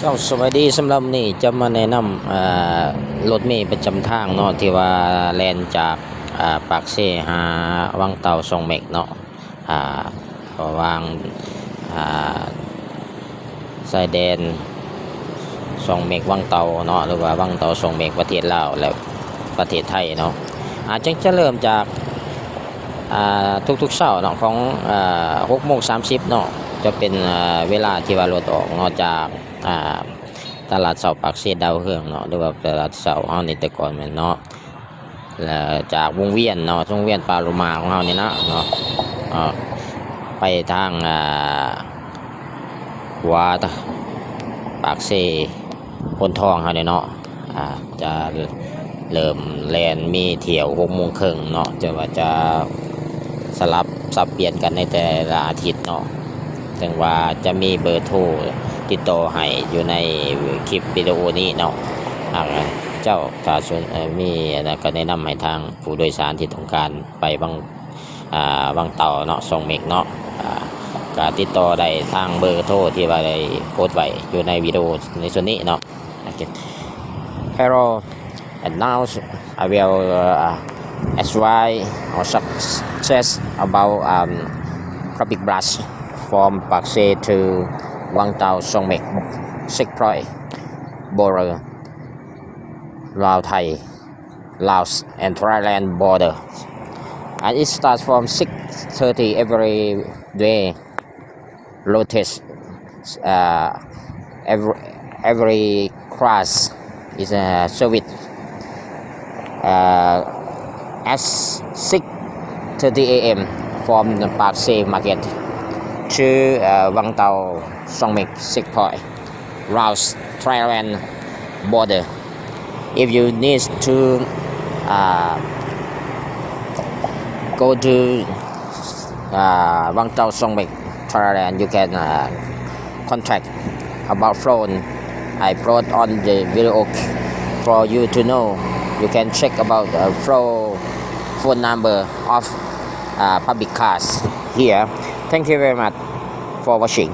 ເຈົ້າ ສະບາຍດີ. ສຳລັບນີ້ຈະມາແນະນຳ ເອີ ລົດເມປະຈຳທາງເນາະ ທີ່ວ່າແລ່ນຈາກ ເອີ ປາກເຊຫາວັງເຕົ່າ ຊ່ອງເມັກເນາະ ອ່າ ລະຫວ່າງ ອ່າ ຊາຍແດນຊ່ອງເມັກ ວັງເຕົ່າເນາະ ຫຼືວ່າວັງເຕົ່າ ຊ່ອງເມັກ ປະເທດລາວ ແລະ ປະເທດໄທເນາະ. ອາ ຈຶ່ງຈະເລີ່ມຈາກ ອ່າ ທຸກໆເຊົ້າເນາະ ຂອງ ອ່າ ຫົກໂມງສາມສິບເນາະ ຈະເປັນ ອ່າ ເວລາທີ່ວ່າລົດອອກເນາະ ຈາກ ອ່າ ຕະຫຼາດເຊົ້າປາກເຊດາວເຮືອງເນາະ ຫຼືວ່າຕະຫຼາດເຊົ້າເຮົານີ້ແຕ່ກ່ອນແມ່ນເນາະ ແລະ ຈາກວົງວຽນເນາະ ວົງວຽນປາໂລມາຂອງເຮົານີ້ນະເນາະ ເອີ ໄປທາງ ອ່າ ຂວາ ປາກເຊ ໂພນທອງເຮົານີ້ເນາະ ອ່າ ຈະເລີ່ມແລ່ນ ມີຖ້ຽວຫົກໂມງເຄິ່ງເນາະ ຈະວ່າຈະສະຫຼັບສັບປ່ຽນກັນໃນແຕ່ລະອາທິດເນາະ. ເຊິ່ງວ່າຈະມີເບີໂທຕິດຕໍ່ໃຫ້ຢູ່ໃນຄລິບວິດີໂອນີ້ເນາະ. ຫາກເຈົ້າຖ້າສົນ ເອີ ມີອັນນັ້ນ ກໍແນະນຳໃຫ້ທາງຜູ້ໂດຍສານທີ່ຕ້ອງການໄປວັງ ອ່າ ວັງເຕົ່າເນາະ ຊ່ອງເມັກເນາະ ອ່າ ກໍຕິດຕໍ່ໄດ້ທາງເບີໂທທີ່ວ່າໄດ້ໂພສໄວ້ຢູ່ໃນວິດີໂອໃນສ່ວນນີ້ເນາະ. Okay. Hello, and now I will, uh, advise or suggest about, um, public bus from Pak Se to Vang Tau Songmek, six point border, Lao Thai, Laos and Thailand border. And it starts from six thirty every day. Lotus, uh, every, every class is, uh, service, uh, at six thirty A M from the Pak Se Market to, uh, Vang Tau Songmek, six point, Laos, Thailand border. If you need to, uh, go to, uh, Vang Tau Songmek, Thailand, you can, uh, contact about phone. I put on the video for you to know. You can check about, uh, phone, phone number of, uh, public cars here. Thank you very much for watching.